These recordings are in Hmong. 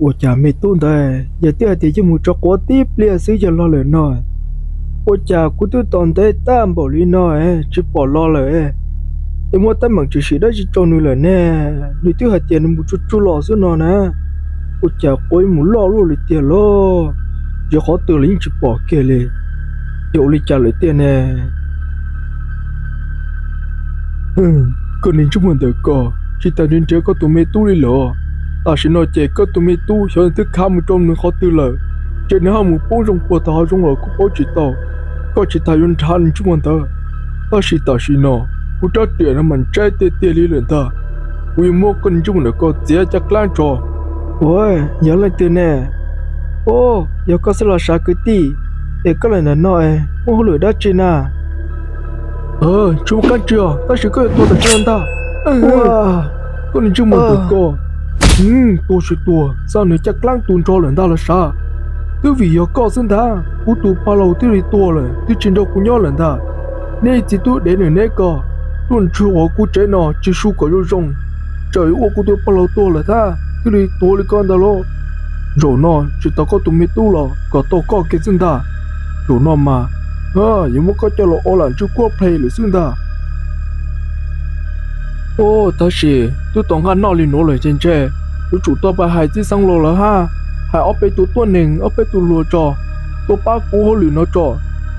Ua cas me tub ntawd yog twb hais tias yog mus tso quav tib pliag xwb yog los lawm no? Ua cas kuv twb tos ntev tag npaum li no tsis pom los lawm? Es muaj teeb meem tshwm sim dab tsi rau nws lawm ne? Nws twb hais tias nws mus tsuj tsuj los xwb no na. Ua cas quav mus loj luaj li tiag los? Yog qhov twg los yeej tsis pom kiag li. Yog ua li cas lawm tiag ne? Koj niag ntsej muag ntawm ko, tsis tas nrhiav nrhiav koj tus me tub li lawm. Tam sim no ces koj tus me tub xyov twb khav mus rau nws qhov twg lawm, ces nws ho mus poob zoo puag tom hav zoov los kuj paub tsis tau. Koj tsis tas yuav nrhav nws ntsej muag ntawd. Tab sis tam sim no kuv rab riam no mas ntseb tiag tiag li lawm ntag. Kuv yuav muab koj niag ntsej muag ntawm ko txiav caj dlaab tso. Ua, yog leej twg ne? Ua, yog koj xwb los sav kwv tij, es koj los ntawm no es muaj hauj lwm dab tsi na? Tsis muaj dab tsi os, tab sis koj yuav tuag tam sim no ntag. Koj niag ntsej muag ntawm ko, tuag tsis tuag xa nws caj dlaab tu nrho lawm ntag los sav. Twb vim yog koj xwb ntag kuv tus pog laus thiaj li tuag lawm, twb tsis nrog kuv nyob lawm ntag. Neb txiv tub dev nws neb ko, tuaj ntswg hauv kuv tsev no tsis su kom zoo zoo, txawm ua kuv tus pog laus tuag lawm thiab thiaj li tuag li ko ntag lauj. Zaum no tsis tau koj tus me tub los kom tau koj kiag xwb ntag. Zaum no mas yuav muab koj coj los ua lam ntswj kuab plhe lawm xwb ntag. Ua, tab sis twb tau nqaj noj li nuav lawm ces ntshe yuav tsum tau pab hais txiv xeev laus lawm hab, hais ob peb tug tuab neeg ob peb tug hluas tso, tuaj pab kuv hauj lwm no tso.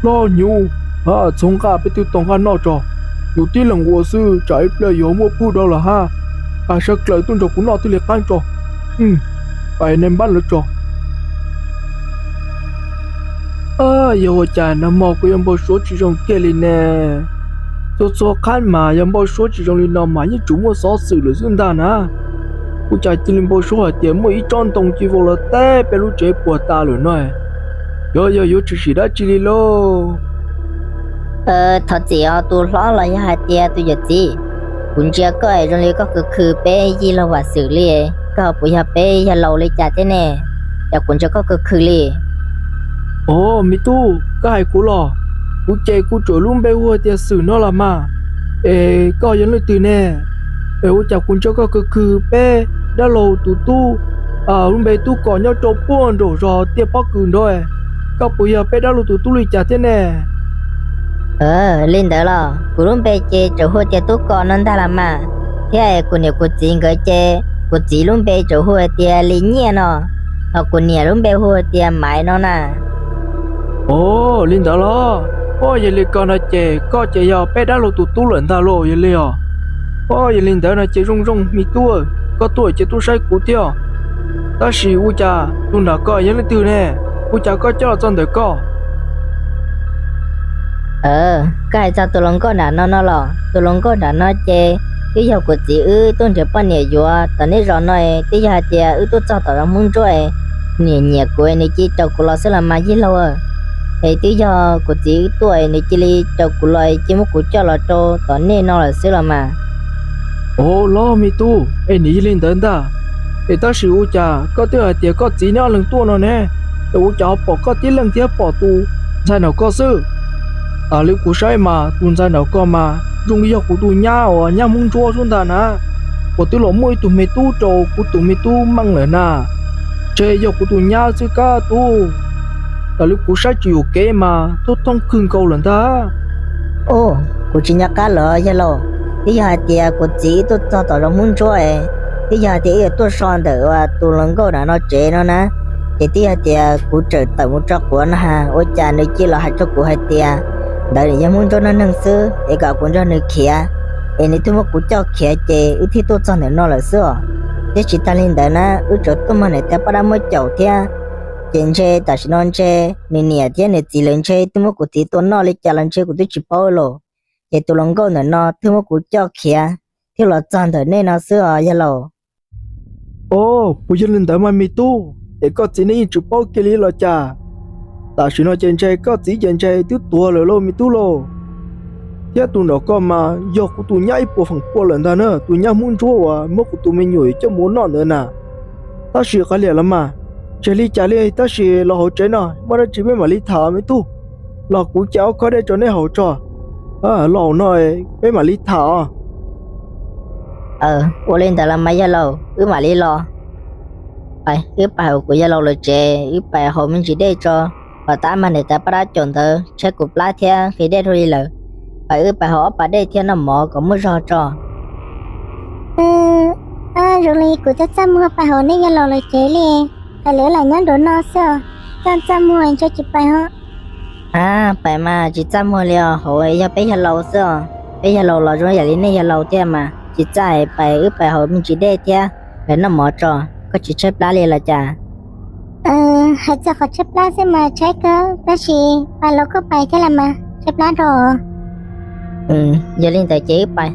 Loj hnyuv, txhob nqaj, peb twb tau nqaj noj tso. Yus tib leeg ua xwb tsam ib pliag yuav muaj pug rau lawm hab. Pab sawv dlawg tuaj nrog kuv noj thiaj li qaab tso. Pab naj npab lawv tso. Yog ua cas nag hmo kuv yuav npau suav tsis zoo kiag li ne? Txhua txhua qhab mas yog npau suav tsis zoo li no mas yeej tsum muaj xov xwm lawm xwb ntag na. Ua cas cia li npau suav hais tias muaj ib tsob ntoo cia li vau los teb peb lub tsev puas tas lawm no? Yog yog yuav tshwm sim dab tsi li lauj? Thov txim os tus hlob los yog hais tias tus yawm txiv, kuv ntsia koj es zoo li koj khw khw peb yij laug Vam Xwm li, koj puas yog peb yawg laus li cas thiab ne? Cas kuv ntsia koj khw khw li? Os me tub, koj hais kuv los? Kuv ces kuv tsuas lub npe hu tias Xwm no los mas. Es koj yog leej twg ne? Es ua cas kuv ntsia koj khw khw peb dab laug tus tub lub npe Tub Kos nyob rau puag nraum zos tiaj pob kws nrad, koj puas yog peb dab laug tus tub li cas thiab ne? Li ntawd los kuv lub npe ces tsuas hu tias Tub Kos no ntag los mas, thiab kuv niam kuv txiv nkawd ces kuv txiv lub npe tsuas hu hais tias Li Nyiaj no, ho kuv niam lub npe hu hais tias Maiv no na. Os, li ntawd los? Os, yog li ko no ces koj ces yog peb dab laug tus tub lawm ntag lauj yog li os. Os, yog li ntawd no ces zoo zoo me tub, koj tuaj ces tuaj saib kuv thiab. Tab sis ua cas tus nram ko yog leej twg ne? Ua cas koj coj los txog ntawm ko? Koj hais txog tus hluas nkauj nram no no los? Tus hluas nkauj nram no ces twb yog kuv txiv wb tuaj nrhiav poj niam yuav tom nej zos no, twb yog hais tias wb tuaj txog tom zos Hmoob Ntsuab, nws nyiam kuv nws cia li rau kuv los xwb los mas yij laug. Es twb yog kuv txiv wb tuaj nws cia li rau kuv los cia muab kuv coj los rau tom nej no lawm xwb los mas. Os, los me tub, es nws yog li ntawd ntag. Es tab sis ua cas koj twb hais tias koj txiv neb ob leeg tuaj no ne, es ua cas ho pom koj tib leeg thiab pom tus ntxhais nram ko xwb? Tas li kuv saib mas tus ntxhais nram ko mas zoo li yog kuv tus nyab uas nyab Hmoob Ntsuab xwb ntag na, uas twb los muaj ib tug me tub rau kuv tus me tub Meej lawm na. Ntshe yog kuv tus nyab xwb kab tub. Tas li kuv saib tsis yuam kev mas thoob thoob kawg nkaus lawm ntag. Os, kuv tsis nco qab lawm yawg laus. Twb yog hais tias kuv txiv wb tuaj txog tom zos Hmoob Ntsuab es, twb yog hais tias wb yuav tuaj so ntawm uas tus hluas nkauj nram no tsev no na, ces twb yog hais tias kuv txawm tawm mus tso quav no ha, ua cas nws cia li los hais rau kuv hais tias ntawd nws yog Hmoob Ntsuab neeg xwb es kom kuv nrog nws khiav, es nws thiaj muab kuv coj khiav ces wb thiaj tuaj txog ntawm no lawm xwb os. Thiab tsis tas li ntawd na, wb tseem tuaj muag nws tej poj dab muab caum thiab, ces ntshe tam sim no ntshe nws niam thiab nws txiv lawv ntshe twb muab kuv txiv tua noj li cas los ntshe kuv twb tsis paub los, ces tus hluas nkauj ntawm no thiaj muab kuv coj khiav thiab los txog ntawm nej no xwb os yawg laus. Os, puas yog li ntawd mas me tub, es koj txiv nej yeej tsis paub kiag li los cas? Tam sim no ces ntshe koj txiv ces ntshe twb tuag lawm lauj me tub lauj. Thiab tus nram ko mas yog kuv tus nyab ib puas feem pua lawm ntag na, tus nyab Hmoob Ntsuab uas muab kuv tus me nyuam coj mus ua noj ntawd na. Tab sis qhov liam los mas, tsis li cas li, tab sis los hauv tsev no muaj dab tsi peb mam li tham me tub. Los kuv cia ob khob dej rau neb haus tso. Los hauv no peb mam li tham os. Ua li ntawd los mas yawg laus, wb mam li los. Pais, wb pais hauv kuv yawg laus lawv tsev, wb pais haus me ntsis dej tso. Pom tab mas niam tais poj dab caum ntawd tshaib kuv plab thiab nqhis dej dhau li lawm. Pais, wb pais haus ob pas dej thiab noj mov kom muaj zog tso. Zoo li kuv twb txaj muag pais hauv nej yawg laus lawv tsev li, hais lawv lam nyob nraum no xwb os. Koj txaj muag ntshe tsis pais os. A, pais mas tsis txaj muag li os, hauv yog peb yawg laus xwb os. Peb yawg laus los zoo yam li nej yawg laus thiab mas tsis txaj, pais wb pais haus me ntsis dej thiab noj mov tso, koj tsis tshaib plab li los cas? Hais txog qhov tshaib plab xwb mas tshaib kawg, tab sis pais los koj pais thiab las mas tshaib plab rau. Yog li ntawd ces wb pais,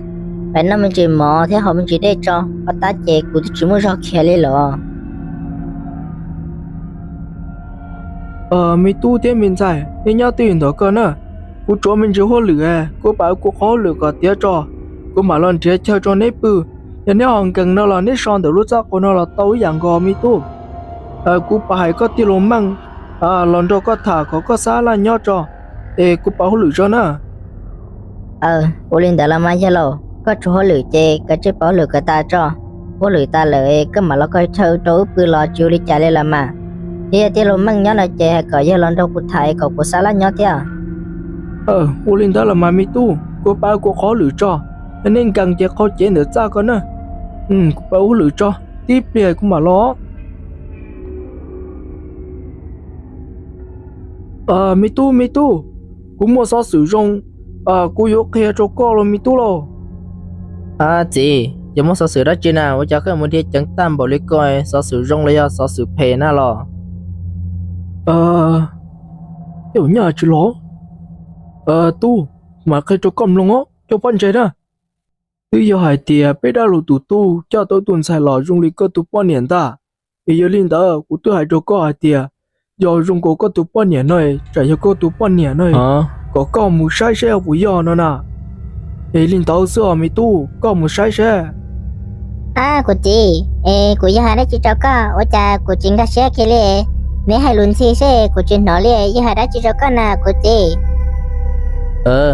pais noj me ntsis mov thiab haus me ntsis dej tso, pom tab ces kuv twb tsis muaj zog khiav li los. Me tub thiab me ntxhais, nej nyob twj ywm ntawm koj na. Kuv tsuav me ntsis hauj lwm, kuv pais ua kuv qhov hauj lwm kom tiav tso, kuv mam los nrhiav chaw rau neb pw. Yog neb ho nkees no los neb so ntawm lub txaj qhua no los tau ib yam nkaus me tub. Kuv pais hais koj tij laug Meej los nrog koj tham kom koj xab laj nyob tso, es kuv pais hauj lwm tso na. Ua li ntawd los mas yawg laus, koj tsuav hauj lwm ces koj tsij pais hauj lwm kom tas tso. Hauj lwm tas lawm koj mam los koj chaw rau wb pw los tsis ua li cas li los mas. Thiab yog tij laug Meej nyob no ces hais kom yawg los nrog kuv tham kom kuv xab laj nyob thiab. Ua li ntawd los mas me tub, kuv pais ua kuv qhov hauj lwm tso. Yog nej nkees ces qhau cev ntawm txaj ko na. Kuv pais ua hauj lwm tso, tib pliag kuv mam los. Me tub, me tub, kuv muaj xov xwm zoo, kuv yuav qhia rau koj los me tub lauj. Txiv, yog muaj xov xwm dab tsi na, ua cas koj mus dhia ceev tag npaum li ko, xov xwm zoo los yog xov xwm phem na los? Tej zaum nyaj tsis los. Tub, kuv mam qhia rau koj mloog os, coj pob ntseg na. Twb yog hais tias peb dab laug tus tub coj tau tus ntxhais los zoo li koj tus poj niam ntag, es yog li ntawd kuv twb hais rau koj hais tias yog zoo nkaus koj tus poj niam no, tsam yog koj tus poj niam no, kom koj mus saib seb puas yog no na. Es li ntawd xwb os me tub, koj mus saib seb. Kuv txiv, es kuv yog hais dab tsi rau koj, ua cas kuv tsis nkag siab kiag li? Neb hais lus ntxhi seb kuv tsis hnov li, yog hais dab tsi rau koj na kuv txiv?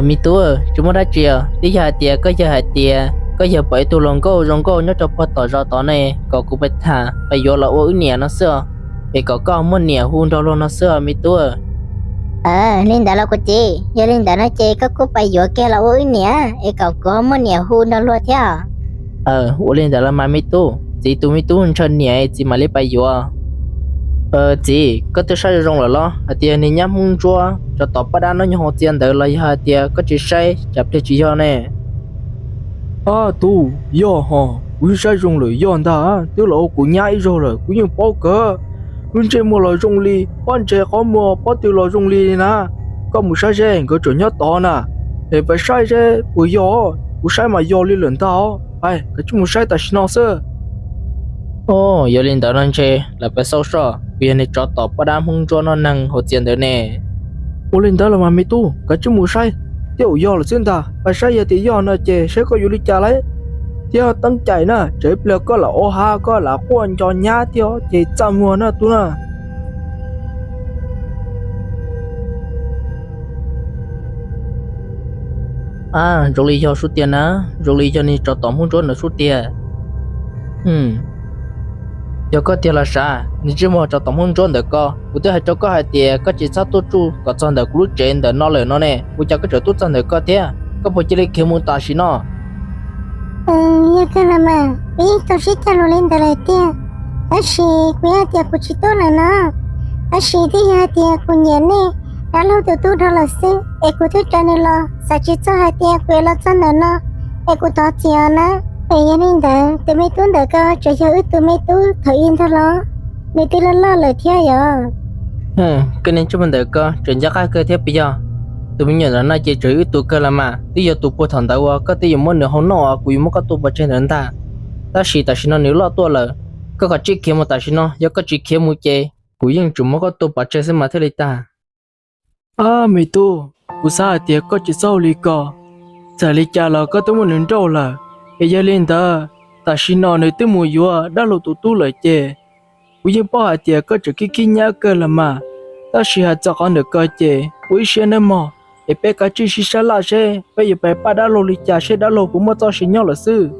Me tub, tsis muaj dab tsi os, twb yog hais tias koj yawg hais tias koj yawg pom ib tug hluas nkauj zoo nkauj nyob rau puag tom zos tod ne, kom kuv pais tham pais yuav los ua wb niam no xwb os, es kom koj muaj niam hu nrog luag no xwb os me tub. Li ntawd los kuv txiv, yog li ntawd no ces koj kuj pais yuav kiag los ua wb niam es kom kuv muaj niam hu nrog luag thiab. Ua li ntawd los mas me tub, txiv tus me tub ntshaw niam txiv mam li pais yuav. Txiv, koj twb saib zoo zoo lawm los hais tias niag nyab Hmoob Ntsuab rau tom poj dab nyob hauv txia ntawd los yog hais tias koj tsis saib tsam pliag tsis yog ne? Ab tub, yog ho, kuv yeej saib zoo lawm yog ntag, twb los ua kuv nyab ib zaug lawm kuv yeej paub kawg. Lub ntsej muag los zoo li pob ntseg, qhov muag pob tw los zoo li na. Koj mus saib seb nkawd tseem nyob tod na, es pais saib seb puas yog, kuv saib mas yog li lawm ntag os, pais koj tsij mus saib tam sim no xwb. Yog li ntawd no ntshe lawv pais xauj soj puas yog niag tsov tom poj dab Hmoob Ntsuab noj neeg hauv txia ntawd ne. Ua li ntawd los mas me tub, koj tsij mus saib, tej zaum yog lawm xwb ntag, pais saib yog tias yog no ces saib koj yuav li cas lauj. Thiab teeb cai na, tsam ib pliag koj lam ua hav koj lam quaj nco nyab thiab ces txaj muag na tub na. Zoo li yog sub tiag na, zoo li yog niag tsov tom Hmoob Ntsuab ntawd sub tiag. Yog koj tiag los sav, niag ntsej muag tsov tom Hmoob Ntsuab ntawm ko, kuv twb hais rau koj hais tias koj tsis txhob tuaj tsuj kom txog ntawm kuv lub tsev ntawm no lawm no ne, ua cas koj tseem tuaj txog ntawm ko thiab? Koj puas cia li khiav mus tam sim no? Yog kawg los mas, kuv yeej tau sib cog lus li ntawd lawm tiag, tab sis kuv yog hais tias kuv tsis tuaj lawm no, tab sis twb yog hais tias kuv nyiam nej dab laug tus tub dhau lawm xwb es kuv thiaj tso nws los, xav tsis txog hais tias kuv yuav los txog ntawm no es kuv thov txim os na. Es yog li ntawd tus me tub ntawm ko tseem yog wb tus me tub thaum ub ntag los? Nws twb loj loj lawm thiab yog? Koj niag ntsej muag ntawm ko tseem ncaj qab kawg thiab puas yog? Tus me nyuam ntawm no ces tseem yog wb tus kawg los mas, twb yog tus puag thaum ntawd uas koj twb yuav muab nws hau noj uas kuv yuav muab koj tua pov tseg ntawd ntag. Tab sis tam sim no nws loj tuaj lawm, koj kom tsij khiav mus tam sim no, yog koj tsis khiav mus ces kuv yeej tseem muab koj tua pov tseg xwb mas thiaj li tag. Ab me tub, kuv xav hais tias koj tsis txhob ua li ko, txawm li cas los koj twb muab nws nrauj lawm, es yog li ntawd tam sim no nws twb mus yuav dab laug tus tub lawm ces kuv yeej paub hais tias koj tseem khib khib nyab kawg los mas. Tab sis hais txog qhov ntawm ko ces ua ib siab nawb mog, es peb kav tsij sib sab laj seb peb yuav pab dab laug li cas seb dab laug puas muaj txoj sia nyob lawm xwb.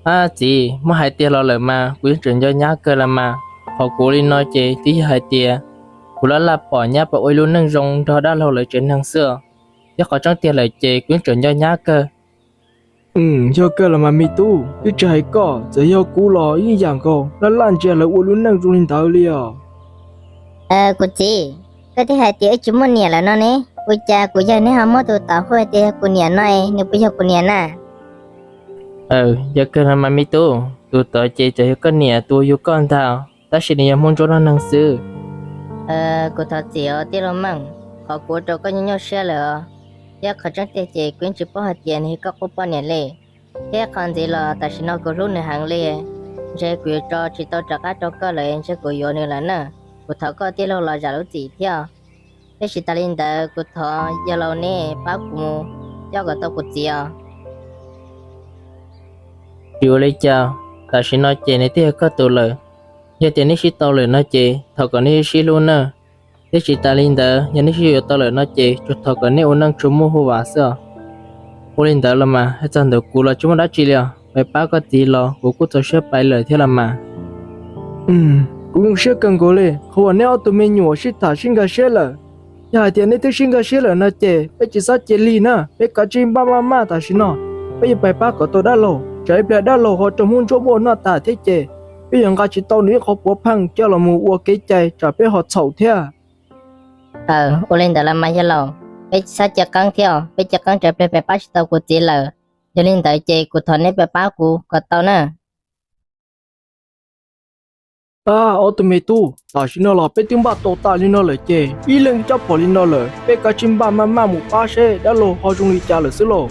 Ab txiv, muab hais tiag los lawm mas kuv yeej tseem nco nyab kawg los mas. Qhov kuv li no ces twb yog hais tias kuv laj laj pom nyab pab ua ib lub neej zoo nrog dab laug lawv tsev neeg xwb. Thiab qhov tseeb tiag lawm ces kuv yeej tseem nco nyab kawg. Yog kawg los mas me tub, twb tsis hais koj, txawm yog kuv los yeej yam nkaus, laj laj ntsia lawv ua lub neej zoo li ntawd li os. Kuv txiv, koj twb hais tias wb tsis muaj niam lawm no ne, ua cas kuv yawg neb ho muab tus tod hu tias yog kuv niam no es nws puas yog kuv niam na? Yog kawg los mas me tub, tus tod ces txawm yog koj niam tus uas yug koj ntag, tab sis nws yog Hmoob Ntsuab noj neeg xwb. Kuv thov txim os tij laug Meej, qhov kuv ua rau koj nyuaj nyuaj siab lawm os. Thiab qhov tseeb tiag ces kuv yeej tsis paub hais tias nws yog koj qub poj niam li. Thiab qhov ntxiv los tam sim no kuv hlub nws heev li, ntshe kuv yuav tso tsis tau rov qab rau koj lawm, ntshe kuv yuav nws lawm na. Kuv thov koj tij laug los zam lub txim thiab. Tab sis tas li ntawd kuv thov yawg laus neb pab kuv mus coj kom tau kuv txiv os. Tsis ua li cas, tam sim no ces nws twb yog koj tus lawm. Yog tias neb sib tau lawm no ces thov kom neb sib hlub nawb. Tab sis tas li ntawd yog neb sib yuav tau lawm no ces tsuas thov kom neb ua neej tsuas muaj huj vam xwb os. Ua li ntawd los mas hais txog ntawm kuv los tsis muaj dab tsi li os, pais pab koj txiv los kuv kuj txaus siab pais lawm thiab los mas. Kuv zoo siab kawg nkaus li qhov uas neb ob tug me nyuam sib tham sib nkag siab lawm. Yog hais tias neb twb sib nkag siab lawm no ces peb tsis txhob cia li na, peb kav tsij npaj maj maj tam sim no. Peb yuav pais pab kom tau dab laug, tsam ib pliag dab laug ho raug Hmoob Ntsuab muab noj tas thiab ces peb yuav nqa tsis tau nws ib qho puav pheej coj los mus ua kev cai tsam peb ho txhaum thiab. Ua li ntawd los mas yawg laus, peb tsis txhob cia qeeb thiab, peb cia qeeb tsam ib pliag pais pab tsis tau kuv txiv lawm. Yog li ntawd ces kuv thov neb pais pab kuv kom tau na. Ab, ob tug me tub, tam sim no los peb twb npaj tau tas li no lawm ces ib leeg ib rab phom li no lawm, peb kav tsij npaj maj maj mus pab seb dab laug ho zoo li cas lawm xwb lauj.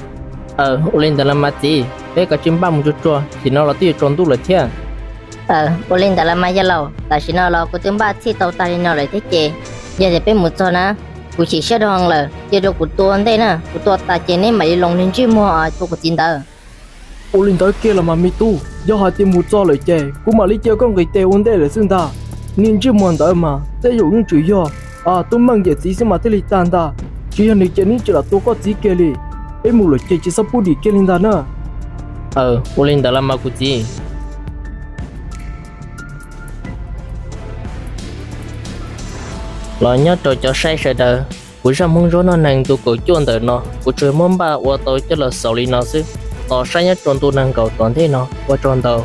Ua li ntawd los mas txiv, peb kav tsij npaj mus tsuag tsuag, tam sim no los twb yuav tsaus ntuj lawm thiab. Ua li ntawd los mas yawg laus, tam sim no los kuv twb npaj txhij tau tag li no lawm thiab ces, yog tias peb mus txog na, kuv chim siab rau heev lawm, cia rau kuv tua ua ntej na, kuv tua tas ces neb mam li los niag ntsej muag tua kuv txiv ntawd. Ua li ntawd kiag los mas me tub, yog hais tias mus txog lawm ces kuv mam li cia koj nqis tes ua ntej lawm xwb ntag. Niag ntsej muag ntawd mas tej zaum yeej tseem yog tub Meej yawm txiv xwb mas thiaj li tag ntag. Tsis yog nws ces nws tsis lam tua koj txiv kiag li. Peb mus lawm ces tsis txhob pub dim kiag li ntag na. Ua li ntawd los mas kuv txiv. Los nyob rau cov saib sawv daws, kuv zaj Hmoob Ntsuab noj neeg ntu kaum cuaj ntawm no kuv tsuas muab npaj ua tau coj los xaus li no xwb. Tos saib nyob rau ntu nees nkaum tom ntej no, ua tsaug ntau.